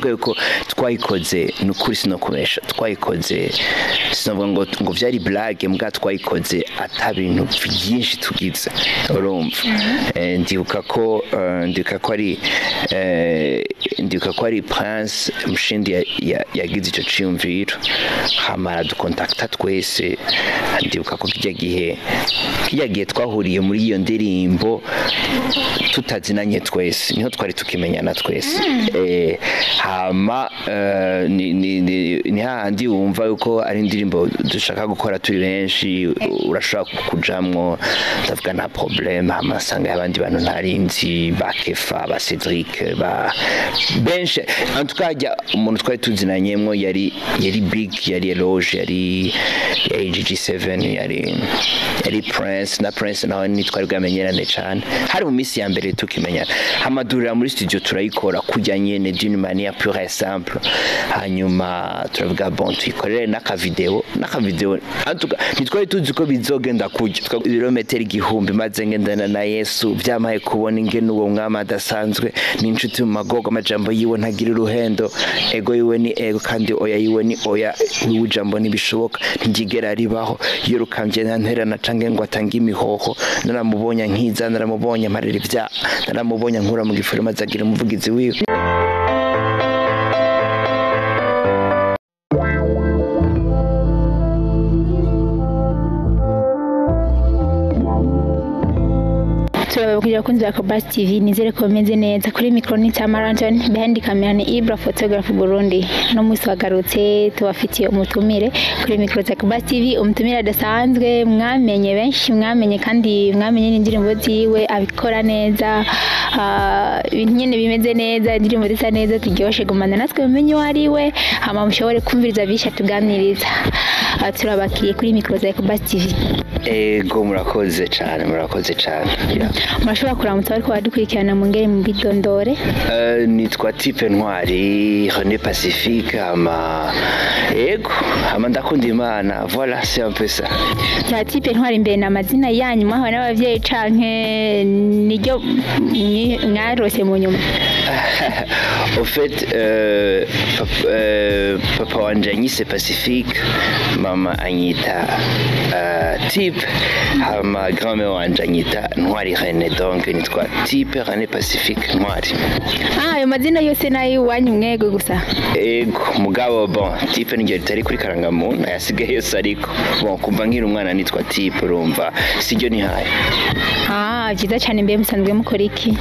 Novuga yuko twayikoze, nukuri sinokubesha, twayikoze, sinovuga ngo vyari blague, mbwa twayikoze ata bintu vyinshi tugize, urumva. Ndibuka ko ari Prince Mushindi yagize ico ciyumviro, hama aradukontakta twese. Ndibuka ko kirya gihe twahuriye muri iyo ndirimbo tutazinanye twese, niho twari tukimenyana twese. Hama ni hahandi wumva yuko ari indirimbo dushaka gukora turi benshi, urashobora kujamwo, ndavuga nta problème. Hama nsanga abandi bantu ntarinzi, ba Kefa, ba Cedric, ba benshi. En tout cas, hajya umuntu twari tuzinanyemwo yari Big, yari Eloge, yari GG7, yari Prince. Na Prince nawe ntitwari bwamenyerane cane, hari mu minsi ya mbere tukimenyana. Hama durira muri studio, turayikora kujya nyene, d'une manière pure et simple. Hanyuma turavuga: bon, tuyikorere n'akavideo. En tout cas, ntitwari tuzi ko bizogenda kurya. Ibirometero 1000 maze ngendana na Yesu, byamaye kubona ingene uwo mwami adasanzwe, ni inshuti mu magogo, amajambo yiwe ntagira uruhendo, ego yiwe ni ego kandi oya yiwe ni oya, wiwe ijambo ntibishoboka, ntigigera ribaho, yirukamvye ntanterana canke ngo atange imihoho. Naramubonye nkiza, naramubonye amparira ibyaha, naramubonye nkura mu gifuri, maze agira umuvugizi wiwe. Turababwira, abakunzi ba Cobas TV, nizere ko bameze neza. Kuri mikoro ni Tamara Anton, behind camera ni Ibra Photography Burundi. No munsi wagarutse tubafitiye umutumire kuri mikoro za Cobas TV, umutumire adasanzwe mwamenye benshi, mwamenye kandi mwamenye n'indirimbo ziwe, abikora neza. Ibintu nyene bimeze neza, indirimbo zisa neza, turyoshe. Gumana natwe mumenye uwo ari we, hama mushobore kumviriza bisha tuganiriza. Turabakiriye kuri mikoro za Cobas TV. Ego, murakoze cane, murakoze cane. Yeah. Murashobora kuramutsa bariko baradukurikirana mu ngere mu bidondore. Nitwa Type Ntwari René Pacifique. Hama ego, hama ndakunda Imana, voilà, c'est un peu ça. Cya Type Ntwari, imbere ni amazina yanyu mwahawe n'abavyeyi canke niryo mwarose mu nyuma? Au fait, papa wanje anyise Pacifique, mama anyita Type, hama grand-mère wanje anyita Ntwari René, donc nitwa Type René Pacifique Ntwari. Ah, ayo mazina yose nayo iwanyu mwego gusa? Ego, mugabo bon, Type niryo ritari kuri karangamuntu, ayasigaye yose ariko bon, kuva nkiri umwana nitwa Type, urumva siryo nihaye. Ah, byiza cyane. Mbe musanzwe mukora iki?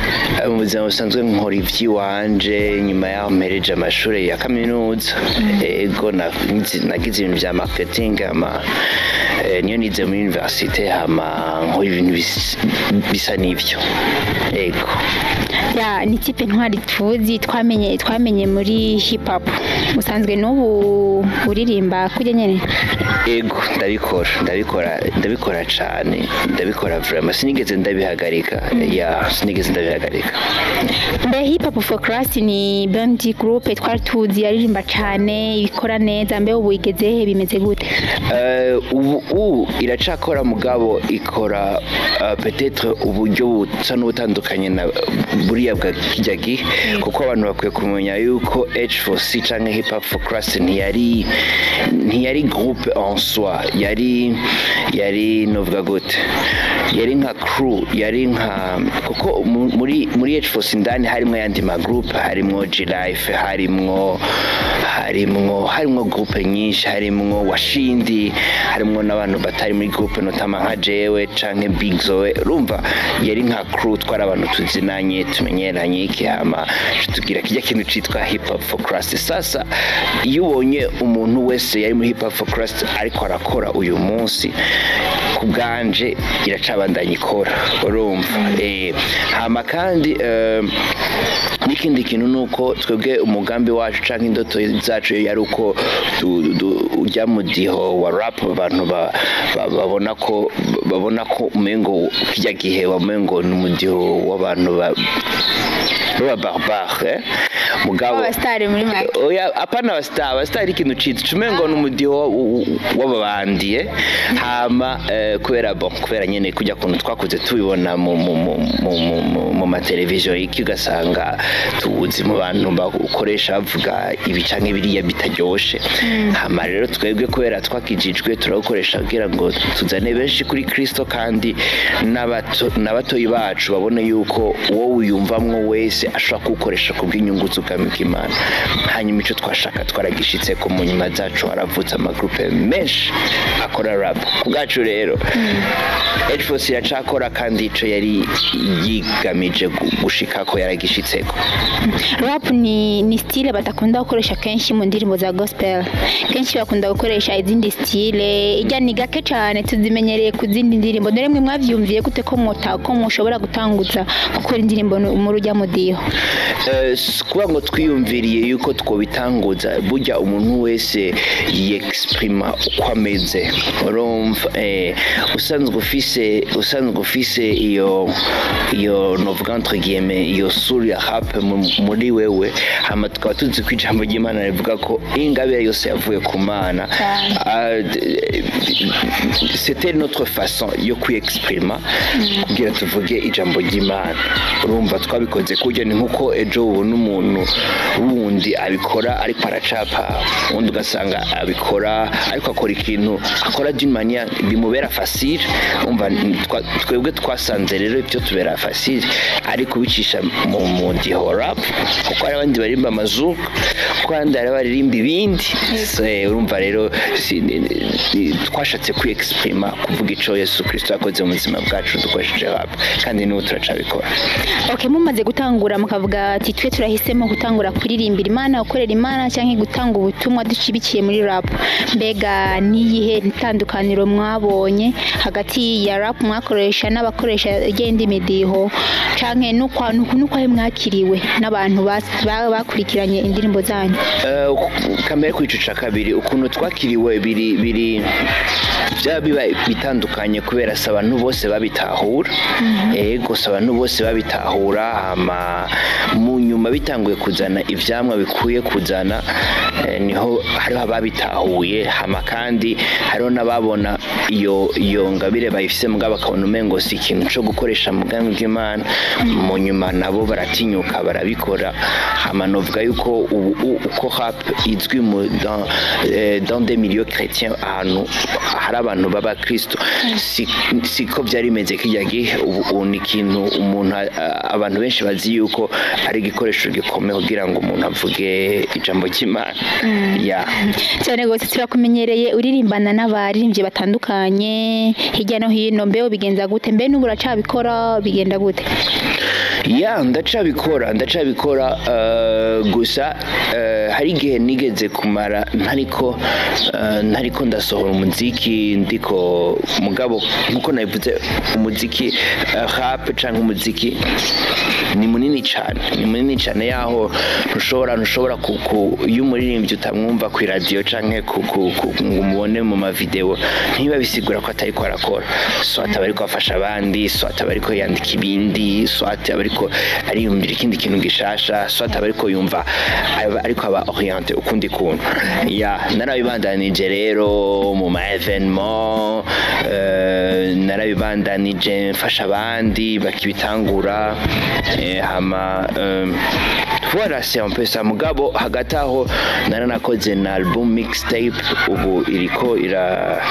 Mu buzima busanzwe nkora ivy'iwanje nyuma yaho mpereje amashuri ya kaminuza. Ego, nagize ibintu vya marketing, hama niyo nize muri université, hama nkora ibintu bisa n'ivyo, ego. Ya, ni Type Ntwari tuzi, twamenye muri hip hop. Usanzwe n'ubu uririmba kurya nyene? Ego, ndabikora, ndabikora cane, ndabikora vraiment, sinigeze ndabihagarika, ya, sinigeze ndabihagarika. Mbe Hip Hop for Christ ni band group twari tuzi yaririmba cane, ibikora neza, mbe ubu igeze he, bimeze gute? Ubu iracakora, mugabo ikora peut-être uburyo busa n'ubutandukanye na buriya bwa kijya gihe, kuko abantu bakwiye kumenya yuko H4C canke Hip Hop for Christ ntiyari groupe en soi, yari, novuga gute, yari nka crew, yari nka, kuko muri H4C indani harimwo ayandi ma groupe, harimwo G Life, harimwo groupe nyinshi, harimwo Washindi, harimwo n'abantu batari muri groupe, notamment nka jewe canke Big Zoe. Urumva yari nka crew, twari abantu tuzinanye, tumenyeranye iki, hama tugira kijya kintu citwa Hip Hop for Christ. Sasa iyo ubonye umuntu wese yari muri Hip Hop for Christ ariko arakora uyu munsi, ku bwanje iracabandanya ikora, urumva. Hama kandi n'ikindi kintu nuko twebwe umugambi wacu canke indoto zacu yari uko ujya mu diho wa rap, abantu babona ko umengo kirya gihe wamengo ni umudiho w'abantu baba barbare, eh? Mugabo Abasitari muri make. Oya, apana abastar, abastar ikintu ciza cumengo ni umudiho w'ababandi, eh? Hama kubera, bon, kubera nyene kujya kuntu twakuze tubibona mu mateleviziyo iki, ugasanga Tuwuzi mu bantu bakoresha bavuga ibi canke biriya bitaryoshe. Hama rero twebwe, kubera twakijijwe, turawukoresha kugira ngo tuzane benshi kuri Kristo, kandi n'abatoyi bacu babone yuko uwo wiyumvamwo wese ashobora kuwukoresha kubw'inyungu z'ubwami bw'Imana. Hanyuma ico twashaka twaragishitse ko mu nyuma zacu haravutse amagroupe menshi akora rap. Ku bwacu rero, H4C iracakora, kandi ico yari yigamije gushikako yaragishitseko. Rap ni style badakunda gukoresha kenshi mu ndirimbo za gospel. Kenshi bakunda gukoresha izindi style, ijya ni gake cyane, tuzimenyereye ku zindi ndirimbo. Dore mwe mwavyumviye gute ko mwota ko mushobora gutanguza gukora indirimbo mu rujya mudiho? Si kuba ngo twiyumviriye yuko twobitanguza. Burya umuntu wese yexprima uko ameze, urumva, usanzwe ufise iyo novuga entre guillemets iyo sura ya rap muri wewe. Hama tukaba tuzi ko ijambo ry'Imana rivuga ko ingabire yose yavuye ku Mana. Cyane. Ah, c'était notre façon yo kwiexprima kugira tuvuge ijambo ry'Imana. Urumva, twabikoze kurya ni nkuko ejo ubona umuntu wundi abikora ariko aracapa, ubundi ugasanga abikora ariko akora ikintu akora d'une manière bimubera facile. Umva, twebwe twasanze rero ibyo tubera facile ari kubicisha mu diho rap, kuko hari abandi baririmba amazuka, kuko abandi hari abaririmba ibindi. Urumva rero twashatse kwiexprima, kuvuga ico Yesu Kristo yakoze mu buzima bwacu dukoresheje rap, kandi n'ubu turacabikora. Okay, mumaze gutangura mukavuga ati twe turahisemo gutangura kuririmbira Imana, gukorera Imana cyangwa gutanga ubutumwa ducibikiye muri rap, mbega niyihe itandukaniro mwabonye hagati ya rap mwakoresha n'abakoresha igenda imidiho, canke nukwa mwakiriwe n'abantu bakurikiranye indirimbo zanyu? Kamere ku ico ca kabiri, ukuntu twakiriwe biri byaba biba bitandukanye, kubera si abantu bose babitahura. Ego, si abantu bose babitahura. Hama mu nyuma bitanguye kuzana ivyamwa bikwiye kuzana, niho hariho ababitahuye. Hama kandi hariho n'ababona iyo ngabire bayifise, mugabo bakabona umengo si ikintu co gukoresha mu bwami bw'Imana. Mu nyuma nabo baratinyuka barabikora. Hama novuga yuko ubu uko rap izwi dans des milieux chrétiens, ahantu hari abantu b'abakristo, siko byari bimeze kirya gihe. Ubu ni ikintu umuntu abantu benshi bazi yuko ari igikoresho gikomeye kugira ngo umuntu avuge ijambo ry'Imana ya. Cyane rwose. Turakumenyereye uririmbana n'abaririmbyi batandukanye hirya no hino. Mbe ubigenza gute? Mbe n'ubu uracabikora? Bigenda gute? Ya, ndacabikora, gusa hari igihe nigeze kumara ntariko ndasohora umuziki, ndiko mugabo nkuko nabivuze, umuziki rap canke umuziki ni munini cyane, ni munini cyane, yaho ntushobora iyo umuririmbyi utamwumva ku iradiyo canke ngo umubone mu mavideo, ntibiba bisigura ko atariko arakora. Soit aba ariko afasha abandi, soit aba ariko yandika ibindi, soit aba ariko ariyumvira ikindi kintu gishasha, soit aba ariko yumva ariko aba orienté ukundi kuntu. Ya, narabibandanije rero mu ma événement, narabibandanije mfasha abandi bakibitangura, hama voilà, c'est un peu ça. Mugabo hagati aho naranakoze na album mixtape, ubu iriko ira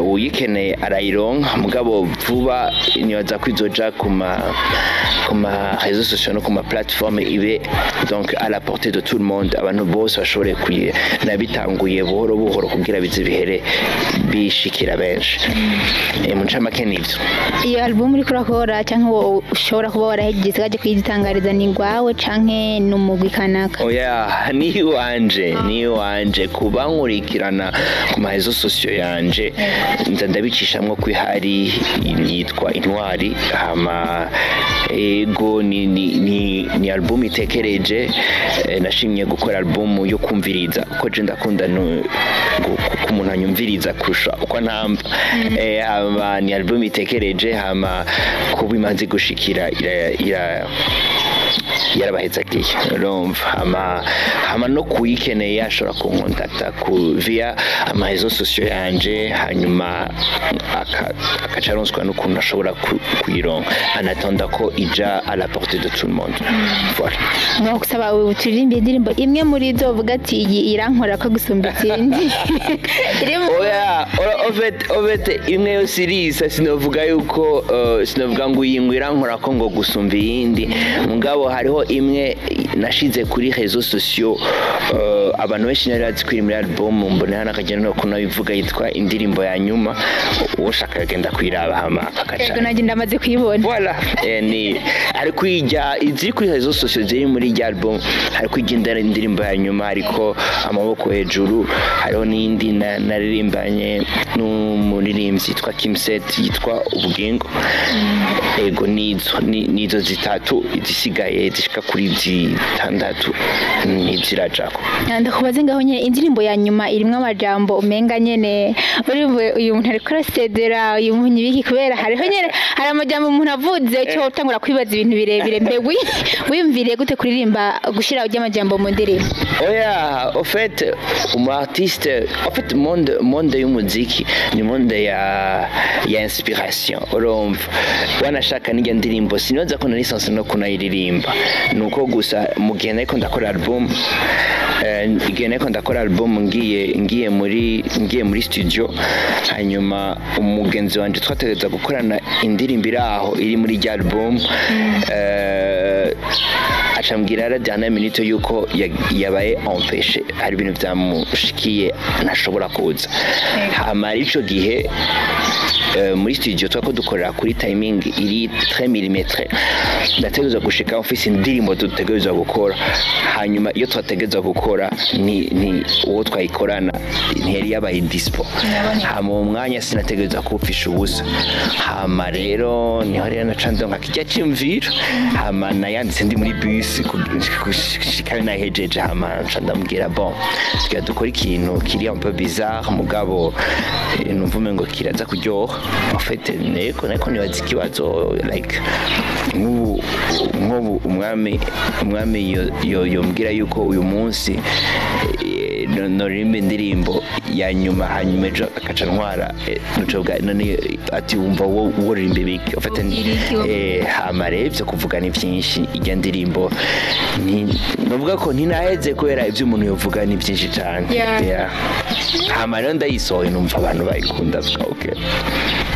uyikeneye arayironka. Mugabo vuba nibaza ko izoja ku ma réseaux sociaux no ku ma plateforme, ibe donc à la portée de tout le monde, abantu bose bashobore kuyi. Nabitanguye buhoro buhoro kugira bize bihere bishikira benshi. Mu ncamake nivyo. Iyo album uriko urakora cyangwa uwo ushobora kuba warahejeje ukaje kuyitangariza, ni gwawe canke ni umugwi kanaka? Oya, ni iwanje, ni iwanje. Kuba nkurikirana ku ma réseaux sociaux yanje, nza ndabicishamwo ko ihari, yitwa Intwari. Hama ego, ni album itekereje. itekereje. Nashimye gukora album yo kumviriza, ko je ndakunda ko umuntu anyumviriza kurusha uko ntamba. Hama ni album itekereje, hama kuba imaze gushikira ira yarabahezagiye, urumva. Hama no kuyikeneye ashobora kunkontakta ku via ama réseaux sociaux yanje, hanyuma akaca aronswa n'ukuntu ashobora kuyironka, anatonda ko ija à la portée de tout le monde, voilà. Nkusaba turirimbe indirimbo imwe muri zo, uvuga ati iyi irankora ko gusumba izindi. Oya, en fait imwe yose irisa. Sinovuga yuko sinovuga ngo iyi ngo irankora ko ngo gusumba iyindi, mugabo hariho imwe nashize kuri réseaux sociaux, abantu benshi nari bazi ko iri muri album, mbona n'akagenda no kunabivuga, yitwa Indirimbo ya Nyuma. Ushaka agenda kuyiraba hama akaca. Yego, nanjye ndamaze kuyibona. Voilà. Ni ariko ijya iziri kuri réseaux sociaux ziri muri irya album, hariko igenda Indirimbo ya Nyuma, hariko Amaboko Hejuru, hariho n'indi naririmbanye n'umuririmbyi yitwa Kimset yitwa Ubugingo. Ego, nizo nizo zitatu. Izisigaye zishika kuri zitandatu ntizirajako. Ndakubaze ngaho nyene, Indirimbo ya Nyuma irimwo amajambo umenga nyene urumva uyu muntu ariko arasedera, uyu muntu ibiki, kubera hariho nyene hari amajambo umuntu avuze cyo utangura kwibaza ibintu birebire. Mbe wiyumviriye gute kuririmba, gushira ujya amajambo mu ndirimbo? Oya, au fait, umu artiste, en fait, monde y'umuziki ni monde ya inspiration, urumva. Wanashaka n'ijya ndirimbo sinoza ko nari sanse no kunayiririmba, nuko gusa mu gihe nariko ndakora album, igihe nariko ndakora album ngiye muri studio, hanyuma umugenzi wanje twategereza gukorana indirimbo iri aho iri muri rya album, acambwira à la dernière minute yuko yabaye empêché, hari ibintu vyamushikiye ntashobora kuza. Hama ico gihe muri studio twako dukorera kuri timing iri très millimétré, ndategerezwa gushika mfise indirimbo dutegerezwa gukora, hanyuma iyo twategerezwa gukora ni uwo twayikorana ntiyari yabaye dispo, hama uwo mwanya sinategerezwa kuwupfisha ubusa. Hama rero niho rero naca ndonka kijya ciyumviro, hama nayanditse ndi muri bus gushika nahejeje, hama nca ndamubwira: "Bon, tugira dukora ikintu kiri un peu bizarre, mugabo numva umengo kiraza kuryoha." En fait neko nibaza ikibazo, like nk'ubu umwami yombwira yuko uyu munsi noririmba indirimbo ya nyuma, hanyuma ejo akaca ntwara, nuco none ati wumva wo woririmba ibiki? En fait, hama rero ivyo kuvuga ni vyinshi. Irya ndirimbo novuga ko ntinaheze kubera ivyo umuntu yovuga ni vyinshi cane. Yeah. Hama rero ndayisohoye, numva abantu bayikunda, avuga okay.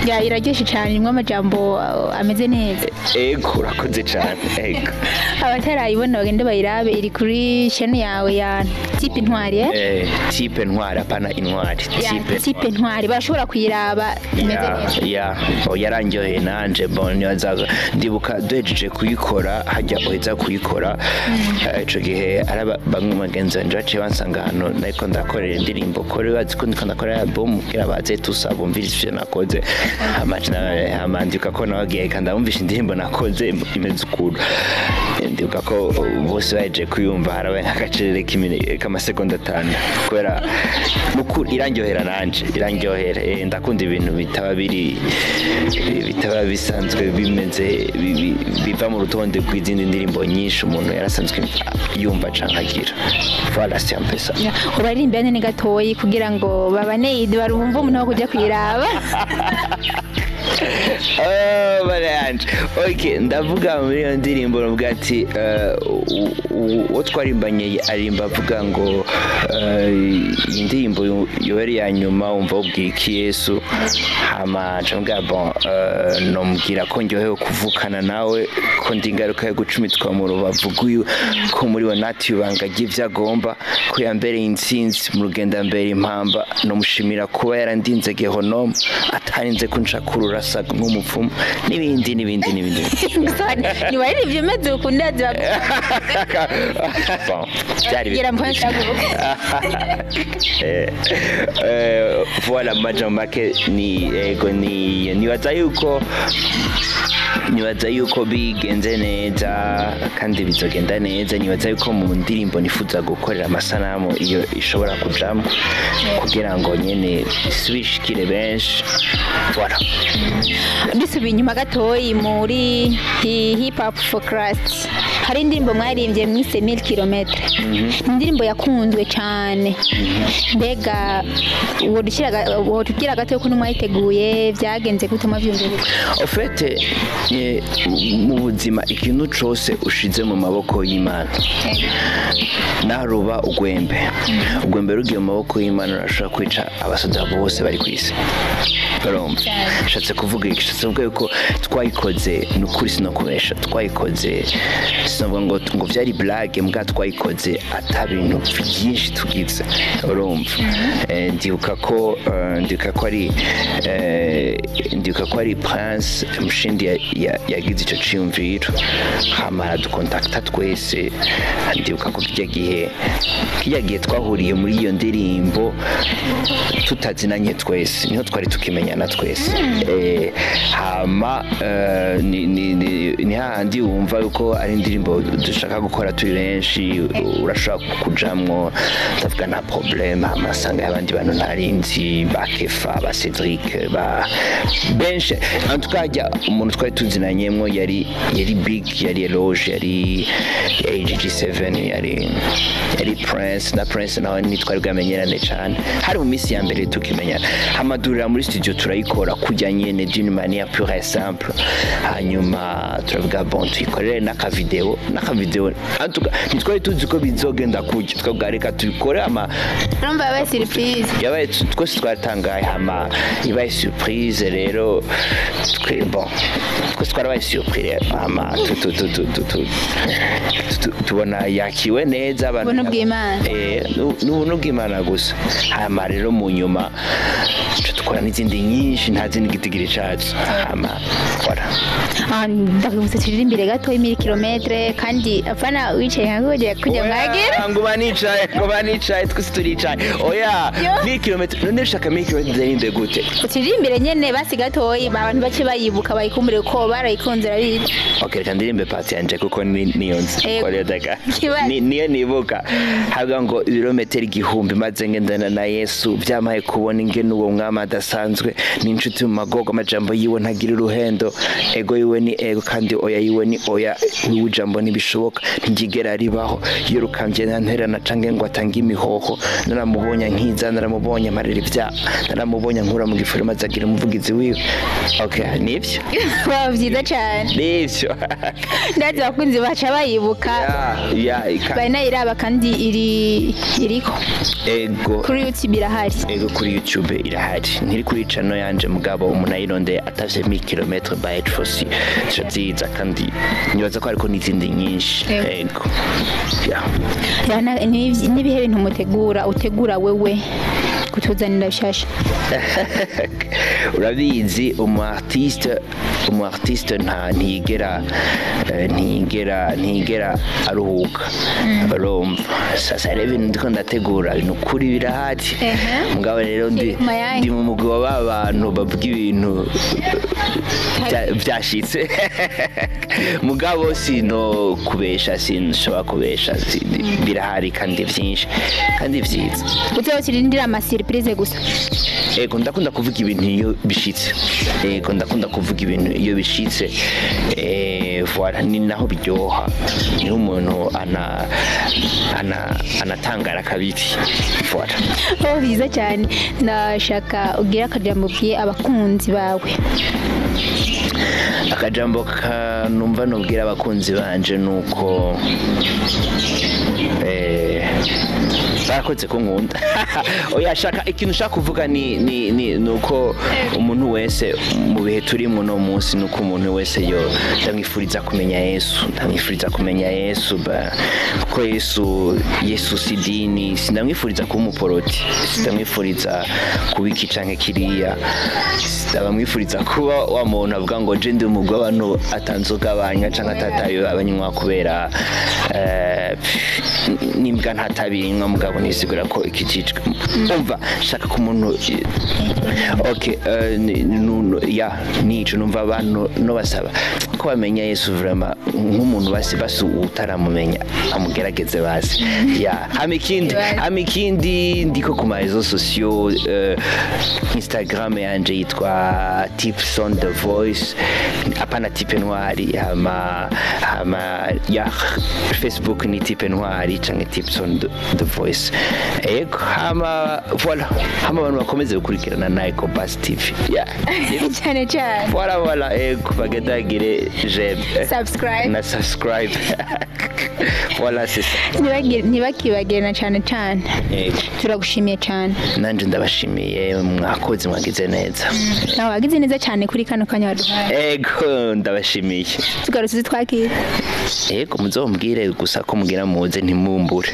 Ya, iraryoshye cyane, irimo amajambo ameze neza. Ego, urakoze cane, ego. Abatarayibona bagende bayirabe, iri kuri chaîne yawe ya Type Ntwari, eh? Type Ntwari, apana Intwari. Ya, Type. Type Ntwari, barashobora kuyiraba, imeze neza. Ya, oh, yarangyoheye nanje. Bon, nibaza ndibuka duhejeje kuyikora, hajya uheza kuyikora, ico gihe ari bamwe mu bagenzi banje baciye bansanga ahantu nariko ndakorera indirimbo, ko rero bazi ko ndiko ndakorera album, kugira baze tusa bumvirize ivyo nakoze. Hama ndibuka ko nababwiye reka ndabumvisha indirimbo nakoze imeze ukuntu. Ndibuka ko bose bahejeje kuyumva harabaye nk'agacerere k'amasegonda 5, kubera nukuri irangyohera nanje irangyohera. Ndakunda ibintu bitaba biri bitaba bisanzwe bimeze biva mu rutonde rw'izindi ndirimbo nyinshi umuntu yarasanzwe yumva canke agira. Voilà, c'est un peu ça. Ubaririmbe ni gatoyi kugira ngo babane barumve umuntu wo kujya kuyiraba. Oh, bana yanje. Okay, ndavuga muri iyo ndirimbo, ndavuga ati uwo twarimbanye arimba avuga ngo iyi ndirimbo yoba ari iya nyuma, wumva wubwira iki Yesu? Hama nca mubwira: "Bon, nomubwira ko ndyohewe kuvukana nawe, ko ndi ingaruka yo gucumitwa mu rubavu rwiwe, ko muri we natiye ibanga ry'ivyo agomba, ko yambereye intsinzi mu rugendo, ambera impamba. Nomushimira kuba yarandinze gehonomu, atarinze kunca kururasa nk'umupfumu," n'ibindi n'ibindi n'ibindi. Gusa ntiwaririmbye umeze ukunda. Bon, byari Gira mpamvu. Voilà, majambo make ni ego, ni nibaza yuko Nibaza yuko bigenze neza kandi bizogenda neza. Nibaza yuko mu ndirimbo nifuza gukorera amasanamu iyo ishobora kujamo kugira ngo nyene isubishikire benshi. Voilà. Dusubiye inyuma gatoyi muri Hip Hop for Christ, hari indirimbo mwaririmbye mwise 1000 km, indirimbo yakunzwe cyane. Mbega wodushyira gato ukuntu mwayiteguye, byagenze gute, mwabyumviye gute? Au fait, mu buzima ikintu cose ushize mu maboko y'Imana, naruba ugwembe, ugwembe rugiye mu maboko y'Imana urashobora kwica abasoda bose bari ku isi. Urumva nshatse kuvuga iki? Nshatse kuvuga yuko twayikoze, ni ukuri sinokubesha, twayikoze, sinavuga ngo vyari blague, mbwa twayikoze ata bintu byinshi tugize. Urumva, ndibuka ko ari Prince Mshindi yagize ico ciyumviro, hama aradukontakta twese. Ndibuka ko kirya gihe twahuriye muri iyo ndirimbo tutazinanye twese, niho twari tukimenyana twese. Hama ni hahandi wumva yuko ari indirimbo dushaka gukora turi benshi, urashobora kujamwo, ndavuga nta problème. Hama asanga abandi bantu ntarinzi, ba Kefa, ba Cedric, ba benshi. En tout cas, hajya umuntu twari tuzinanyemwo yari Big, yari Eloge, yari GG7, yari Prince. Na Prince nawe ntitwari bwamenyerane cane, hari mu minsi ya mbere tukimenyana. Hamadurira muri studio turayikora kujya nyene d'une manière pure et simple. Hanyuma turavuga: bon, tuyikorere n'akavideo. En tout cas, ntitwari tuzi ko bizogenda kujya, twavuga reka tubikore ama Urumva yabaye surprise. Yabaye, twese twaratangaye. Hama ibaye surprise rero, twe, bon, twese twarabaye surprise rero. Hama tubona yakiwe neza abantu. Ubuntu bw'Imana. N'ubuntu bw'Imana gusa. Hama rero mu nyuma tuca dukora n'izindi nyinshi ntazi n'igitigiri cazo. Hama voilà. Ah, ndakubutse turirimbire gato 1000 kilometre, kandi apana wicaye nka kujya mwagira. Nguba nicaye, twese turicaye, oya. Yo. 1000 kilometre, none ushaka 1000 kilometre zirinde gute? Turirimbire nyene basi gatoyi, abantu bace bayibuka, bayikumbure ko barayikunze, urabizi. Ok, reka ndirimbe partie yanje kuko niyo nzi. Ego. Ko rero Kibazo. Niyo nibuka. Havuga ngo: ibirometero 1000 maze ngendana na Yesu byamaye kubona ingene uwo mwami adasanzwe, ni inshuti mu magogo, amajambo yiwe ntagira uruhendo, ego yiwe ni ego kandi oya yiwe ni oya, wiwe ijambo ntibishoboka ntigigera ribaho, yirukamvye ntanterana canke ngo atange imihoho, naramubonye nkiza, naramubonye amarira ibyaha, naramubonye nkura mu gifuri maze agira umuvugizi wiwe. Okay, nivyo. Wow, byiza cyane. Nivyo. Ndazi abakunzi baca bayibuka. Ya. Baranayiraba kandi iriko Ego. kuri YouTube irahari. Ego, kuri YouTube irahari, ntiri kuri channel yanje, mugabo umuntu ayirondeye atavye 1000 km by H4C zica ziza, kandi nibaza ko hariko n'izindi nyinshi. Ego. Ego, ya. Ya, n'ibihe bintu mutegura, utegura wewe kutuzanira bishasha? Urabizi, umu artiste nta ntiyigera eh, ntiyigera ntiyigera aruhuka. Urumva, sasa rero ibintu ndiko ndategura ni ukuri birahari. Mugabo rero ndi Mayange. ndi mu mugwi wa ba bantu bavuga ibintu vyashitse, mugabo sino kubesha, sinshobora kubesha, birahari kandi vyinshi kandi vyiza. Uzokirindira ama surprise gusa. Ego, ndakunda kuvuga ibintu iyo bishitse. Ego, ndakunda kuvuga ibintu iyo bishitse. Voilà, ni naho biryoha, niho umuntu ana ana anatangara kabiri. Voilà. Oh, byiza cyane. Ndashaka ugire akajambo ubwiye abakunzi bawe. Akajambo kanumva nubwira abakunzi banje nuko barakoze kunkunda. Oya, shaka ikintu ushaka kuvuga ni nuko umuntu wese mu bihe turimo no munsi, nuko umuntu wese yo ndamwifuriza kumenya Yesu, ndamwifuriza kumenya Yesu kuko Yesu si dini. Sindamwifuriza kuba umuporoti, sindamwifuriza kuba iki canke kiriya, ndabamwifuriza kuba wa muntu avuga ngo je ndi umugwi w'abantu atanzoga banywa canke atatabi banywa, kubera n'imbwa ntatabinywa, mugabo Ntisigura ko ikijijwe. Umva, shaka ko umuntu, okay, ya nico numva abantu no basaba ko bamenya Yesu vraiment, nk'umuntu basi basi utaramumenya amugerageze basi. Ya, hama ikindi ndiko ku ma réseaux sociaux, Instagram yanje yitwa Tipson the Voice, apana Type Ntwari. Hama ya Facebook ni Type Ntwari canke Tipson the Voice. Ego, hama voilà, hama abantu bakomeze gukurikirana na Ecobus TV, yeah. Cyane cyane. Voilà, ego, bagendagire j'aime Subscribe. Na subscribe, voilà, c'est ça. Ntibakibagire na cyane cyane. Ego. Turagushimiye cyane. Nanje ndabashimiye, mwakoze, mwagize neza. Nawe wagize neza cyane kuri kano kanya waduhaye. Ego, ndabashimiye. Tugarutse twakira. Ego, muzombwire gusa ko mugira muze, ntimumbure.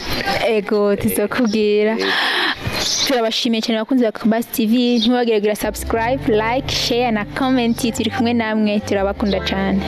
Ego, tuzokubwira. Turabashimiye cyane abakunzi ba Kabasi TV. Ntibagire kugira subscribe, like, share na comment. Turi kumwe namwe, turabakunda cyane.